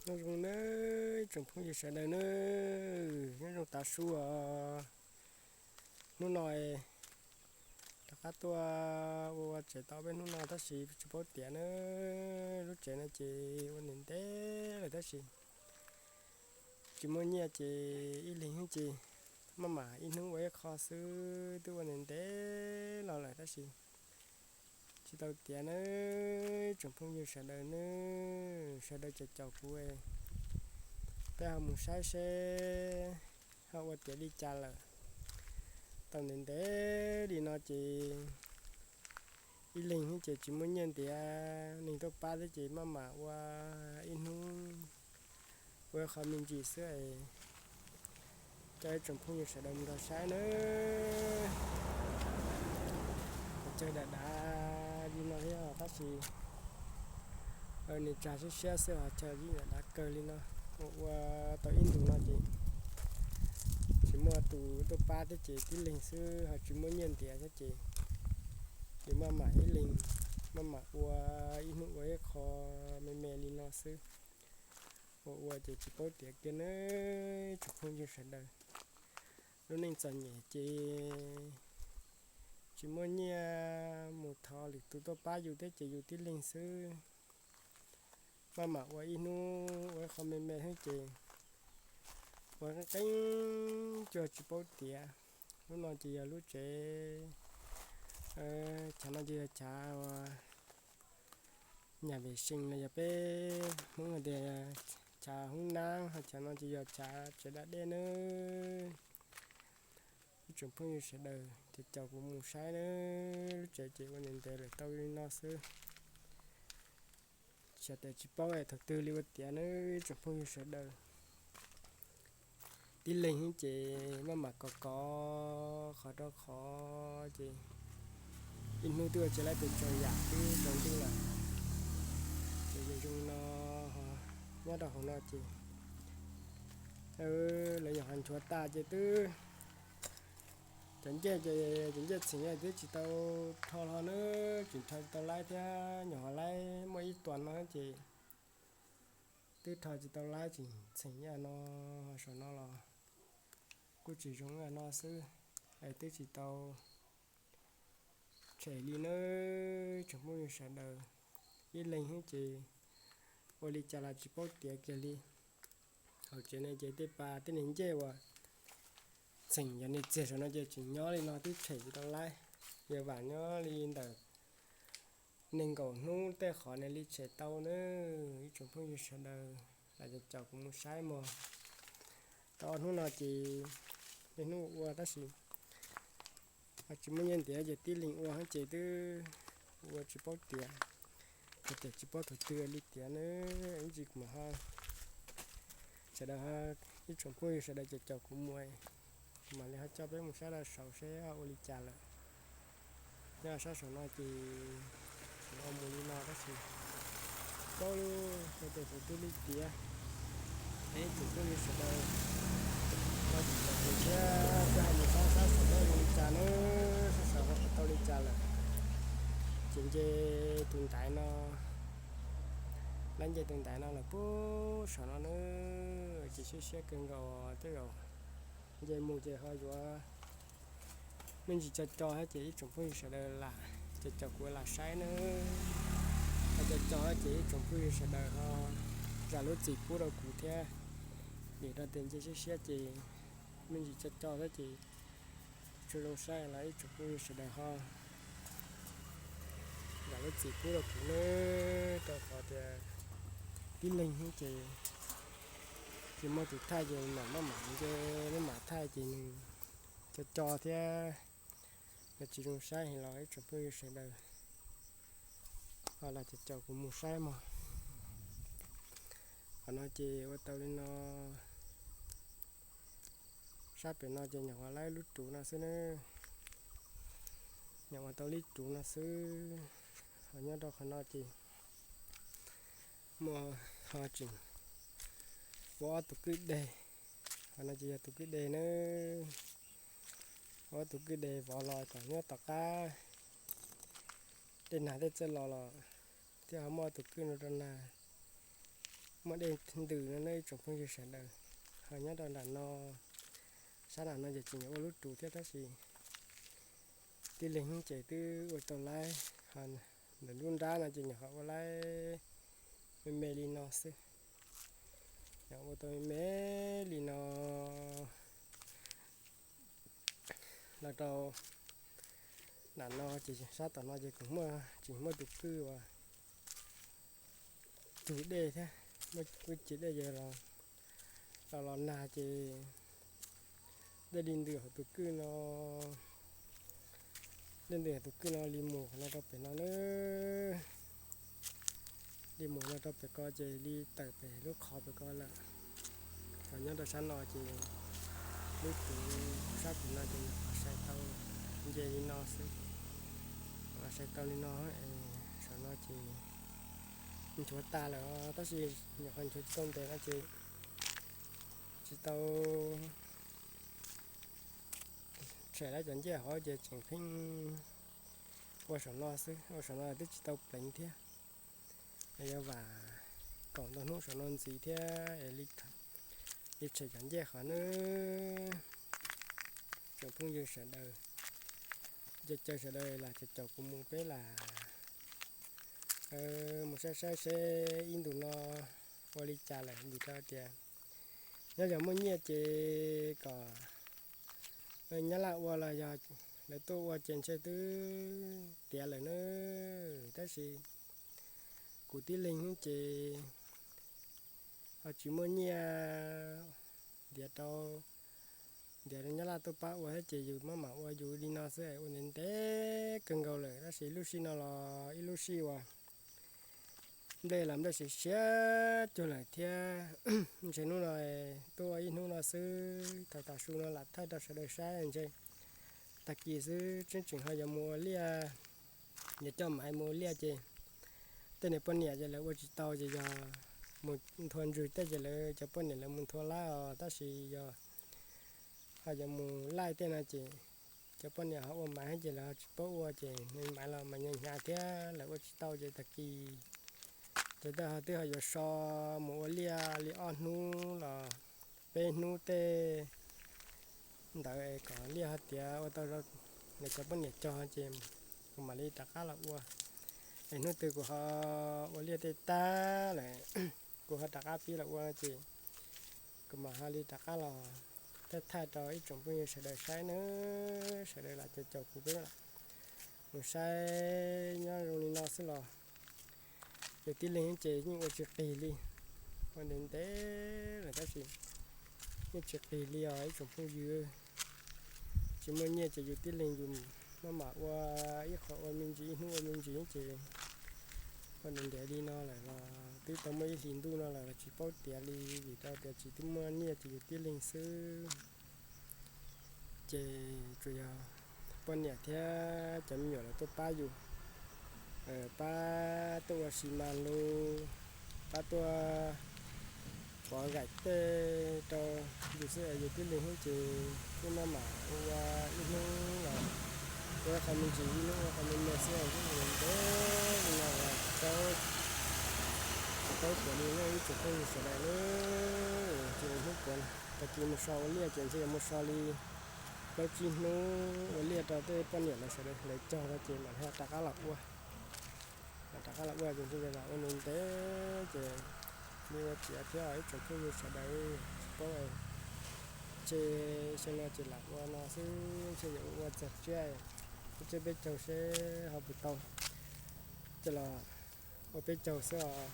Nyob zoo nawb ib tsoom phooj ywg sawv daws nawb, nyob zoo tav su os. Hnub no rov qab tuaj ua ua tsev tau peb hnub no tab sis tsis paub tiav nawb. Lub tsev no ces ua ntev ntev lawm tab sis tsis muaj nyiaj ces ib leeg ces maj mam ib hnub ua ib qho xwb, twb ua ntev ntev los lawm tab sis tsis tau tiav nawb. Tsoom phooj ywg sawv daws nawb, sawv daws caum caum kuv, peb ho mus saib seb ho ua tiav li cas lawm. Tau ntev ntev li no ces ib leeg ces tsis muaj nyiaj ntiav, neeg tuaj pab thiab ces maj mam ua ib hnub ua ib qho me ntsis xwb es coj ib tsoom phooj ywg sawv daws mus nrog saib nawb. Pos cawg dav dav li no thiab tab sis nws tsag siab siab xwb, ho chaw yeej dav dav kawg li no. Ua ua tau ib ntus no ces tsis muaj tus tuaj pab thiab ces tib leeg xwb ho tsis muaj nyiaj ntiav thiab ces yuav maj mam ib leeg, maj mam ua ib hnub ua ib qho me me li no xwb. Ua ua ces tsis paub tiav kiag nawb tsoom phooj ywg sawv daws. Lub neej txom nyem ces tsis muaj nyiaj mus thov lwm tus tuaj pab yus thiab ces yus tib leeg xwb maj mam ua ib hnub ua ib qho me me xwb ces ua qeeb qeeb cuag tsis paub tiav. Lub no ces yog lub tsev, chav no ces yog chav uas nyam vem sees los yog peb Hmoob hais tias chav hoob nab, ho chav no ces yog chav tsev da dej nawb. Ib tsoom phooj ywg sawv daws caum caum kuv mus saib nawb. Lub tsev ces ua ntev ntev lawm tau li no xwb. Xyov tias tsis paub thaum twg li ua tiav nawb ib tsoom phooj ywg sawv daws. Tib leeg ces maj mam kov kov qhov rau qhov ces ib hnub twb ua tsis laib pes tsawg yam twb tsaus ntuj lawm. Ces zoo no nyob rau hauv no ces lawv nyuam qhuav nchuav tas ces twb cov ncej ces cov ncej txheem twb tsis tau rho hlo nawb, tseem rho tsis tau laib thiab, nyuam qhuav laib muaj ib tuas no ces twb rho tsis tau laib tseem txheem ib yam no, saum no los kuj tsis zoo ib yam no xwb es twb tsis tau tshem li nawb tsoom phooj ywg sawv daws. Ib leeg xwb ces ua li cas los tsis paub tiav kiag li. Hauv tsev no ces tej pas tej niag ncej uas txheem yog niag txiag saum no ces tseem nyob li no twb tshem tsis tau laib. Yog vam nyob li ntawm nees nkaum hnub tej qhov nws li tshem tau nawb ib tsoom phooj ywg sawv daws, lam caum caum kuv mus saib mog. Tau ob hnub no ces tej hnub ua tab sis tsis muaj nyiaj ntiav ces tib leeg ua ces twb ua tsis paub tiav, ces tsis paub thaum twg li tiav nawb. Ib ntsis kuv mam ho sawv daws, ib tsoom phooj ywg sawv daws caum caum kuv mus, kuv mam li ho coj peb mus saib rau saud seb ho ua li cas lawm. Nyob sab saum no ces tseem ua mus li no tab sis paub lub ua tes thaum twg li tiav. Ib tsoom phooj ywg sawv daws, no tsis tau tiav thiab, peb ho mus saib sab saum no ua li cas nawb, sab saum no tau li cas lawm. Ces nce tus ntaiv no, lawv nce tus ntaiv no lawm puag saum no nawb, ces siab siab kawg nkaus tej zaum nce mus ces ho yuav me ntsis co co thiab ces ib tsoom phooj ywg sawv daws lam caum caum kuv lam saib nawb. Ho co co thiab ces ib tsoom phooj ywg sawv daws ho zam lub txim pub rau kuv thiab, vim rau tias nce siab siab ces me ntsis co co thiab ces tsis tshua zoo saib los ib tsoom phooj ywg sawv daws ho zam lub txim pub rau kuv nawb, rau qhov tias tib leeg xwb ces tsis muaj tus thaij ces mam maj mam nce, maj mam thaij ces nws co co thiab, nws tsis zoo saib heev los ib tsoom phooj ywg sawv daws ho lam caum caum kuv mus saib mog. Qhov no ces ua tau li no, sab pem no ces nyuam qhuav laib lub ruv no xwb nawb, nyuam qhuav tau lub ruv no xwb. Ho nyob rau qhov no ces muaj ho tseem ua ob tug kwj deg, qhov no ces yog tus kwj deg nawb, ua ob tug kwj deg vov los kom nyob tom qab dej nag tej txawj los los thiab ho muaj ob tug kwj no rau nag, muaj dej ntws no nawb ib tsoom phooj ywg sawv daws. Ho nyob rau nram no, sab nram no ces tseem yuav ua lub rus thiab tab sis tib leeg ces twb ua tau laib. Ho ntawm lub nrab no ces nyuam qhuav ua laib me me li no xwb. Nyuam ua tau me me li no los rau nram no ces sab tom no ces kuj muaj, tseem muaj tus kwj uas tug dej thiab, muaj kwj ci dej ces los, los nag ces dej li ntws hauv tus kwj no, dej ntws hauv tus kwj no li mus qhov no rau pem no nawb. Li mus no rau pem ko ces li tawm pem lub qhov pem ko lawm. Ho nyob rau sab no ces lub rus sab pem no ces nyuam qhuav sai tau nce li no xwb. Nyuam qhuav sai tau li no es saum no ces nchuav tas lawm tab sis nyuam qhuav nchuav tsis tau ntev no ces tsis tau tshem lawm cov ncej hauv ces tseem pheej ua saum no xwb, ua saum no twb tsis tau pleev thiab. Es yuav vam kaum ntau hnub saum no ntxiv thiab es li tshem cov ncej qhov nawb. Tsoom phooj ywg sawv daws, caw caw sawv daws lam caum caum kuv mus peb lam mus saib saib seb ib ntus no ua li cas lawm vim rau tias nyob yog muaj nyiaj ces kom Nyab Laj ua los yog lawv tuaj ua ces ntshe twb tiav lawm na. Tab sis kuv tib leeg ces ho tsis muaj nyiaj ntiav rau, ntiav rau Nyab Laj tuaj pab ua thiab ces yus maj mam ua yus li no xwb es ua ntev ntev kawg nkaus lawm tab sis lub sij no los ib lub sij uas nplej los nplej siav siav cuag lawm thiab. Ntshe hnub no tuaj ua ib hnub no xwb, thaum tav su no lam thaij rau sawv daws saib ntshe tag kis xwb tseeb tseem ho yuav mus ua liaj, yuav coj maiv mus ua liaj ces tej niam poj niam ces lawv ua tsis tau ces yog mus nthua ntswg tej ces lawv cov poj niam lawv mus nthua lawm os tab sis yog ho yuav mus laij tej no ces cov poj niam ho ua maiv ces lawv ho tsis paub ua ces maiv los mas nyeem hnyav thiab lawv ua tsis tau ces tag kis ces tej ho twb ho yuav so mus ua liaj li ob hnub los peb hnub tej ntawd es kom liaj ho tiav ua tau lawv cov poj niam cog ces kuv mam li rov qab los ua. Es hnub twg kuv ho ua liaj tej tag lawm kuv ho rov qab pib los ua ces kuv mam ho li rov qab los thaij thaij rau ib tsoom phooj ywg sawv daws saib na, sawv daws lam caum caum kuv peb mus saib nyob zoo li no xwb los yus tib leeg ces yeej ua tsis qis li, ua ntev ntev lawm tab sis yeej tsis qis li os ib tsoom phooj ywg. Tsis muaj nyiaj ces yus tib leeg yus maj mam ua ib qho ua me ntsis ib hnub ua me ntsis ces ua ntev ntev li no lawm los twb tau muaj ib hlis ntuj no lawm los tsis paub tiav li vim rau tias tsis twb muaj nyiaj ces yus tib leeg xwb. Ces tsuas yog poj niam thiab cov me nyuam lawv tuaj pab yus, pab tuaj ua xi mas lug, pab tuaj pov gaim tej rau yus xwb es yus tib leeg xwb ces twb maj mam ua ib hnub los ua qhov me ntsis ib hnub ua qhov me me xwb es ntev li no los tsis paub tias li ib tsoom phooj ywg sawv daws na. Ces hnub puav tag kis mus so ua liaj ces ntshe yuav mus so li plaub tsib hnub ua liaj rau tej poj niam lawv sawv daws lawv cog rau ces mam li ho rov qab los ua. Mam rov qab los ua ces ntshe yuav ua ntev ntev ces li ua tiav thiab ib tsoom phooj ywg sawv daws tsis paub. Ces xyoo no ces lam ua no xwb ntshe yuav ua txog tsiab, tsiab peb caug seb ho puas tau. Ces los ua peb caug xwb os.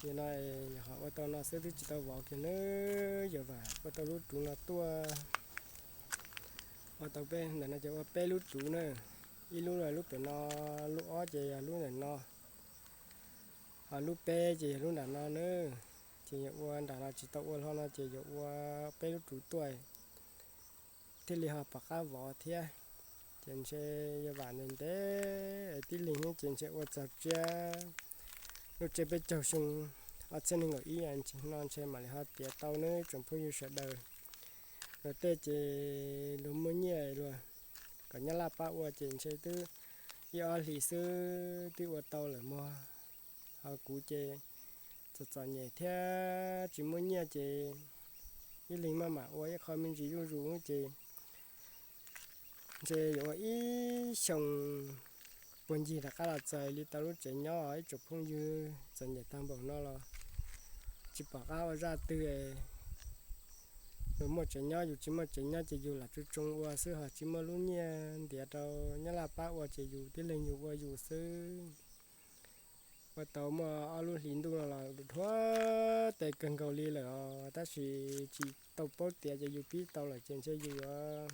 Nim no nyuam qhuav ua tau no xwb twb tsis tau vov kiag nawb, yuav vam ua tau lub rus no tuaj. Ua tau peb ntawm no ces ua peb lub rus na, ib lub lub pem no, lub ob ces yog lub ntawm no, ho lub peb ces yog lub nram no na. Ces yuav ua nram no tsis tau ua hlo no ces yuav ua peb lub rus tuaj thiaj li ho pom qab vov thiab. Ces ntshe yuav vam ntev ntev es tib leeg ces ntshe ua txog tsiab lub tsiab peb caug xyoo ob txhiab nees nkaum ib no ntshe mam li ho tiav tau nawb tsoom phooj ywg sawv daws. Luag tej ces luag muaj nyiaj luag kom Nyab Laj pab ua ces ntshe twb ib ob hlis xwb twb ua tau lawm mog. Ho kuv ces tsis txom nyem thiab tsis muaj nyiaj ces ib leeg maj mam ua ib qho me ntsis zuj zus ces ntshe yuav ua ib xyoo puag ncig rov qab los txog li tau lub tsev nyob. Ib tsoom phooj ywg, txom nyem tag npaum no los tsis pom qab ua zaj twg. Yus muaj tsev nyob, yus tsis muaj tsev nyob ces yus lam tsoo tsoo ua xwb, ho tsis muaj lub nyiaj ntiav rau Nyab Laj pab ua ces yus tib leeg yus ua yus xwb. Ua tau muaj ob lub hlis ntuj no los dhuav tes kawg nkaus li lawm os, tab sis tsis tau paub tiav ces yus pib tau lawm ces ntshe yus yuav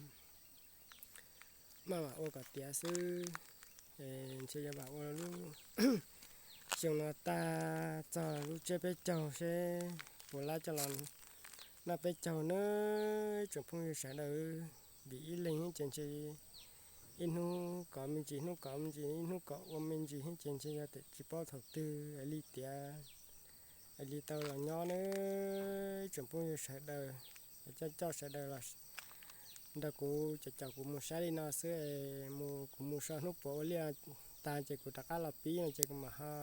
maj mam ua kom tiav xwb. Ntshe yuav mam ua lub xyoo no tag txog lub tsiab peb caug seb puas laib coj los noj peb caug nawb ib tsoom phooj ywg sawv daws. Vim ib leeg ces ntshe ib hnub kov me ntsis, hnub kov me ntsis, ib hnub kov ua me ntsis ces ntshe yog tias tsis paub thaum twg li tiav li tau los nyob nawb ib tsoom phooj ywg sawv daws. Coj coj sawv daws los nrog kuv caum caum kuv mus saib li no xwb es mus kuv mus so hnub puav ua liaj tag ces kuv rov qab los pib no ces kuv mam ho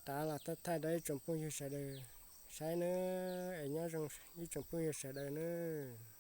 rov los thaij thaij rau ib tsoom phooj ywg sawv daws saib nawb. Es nyob zoo ib tsoom phooj ywg sawv daws nawb.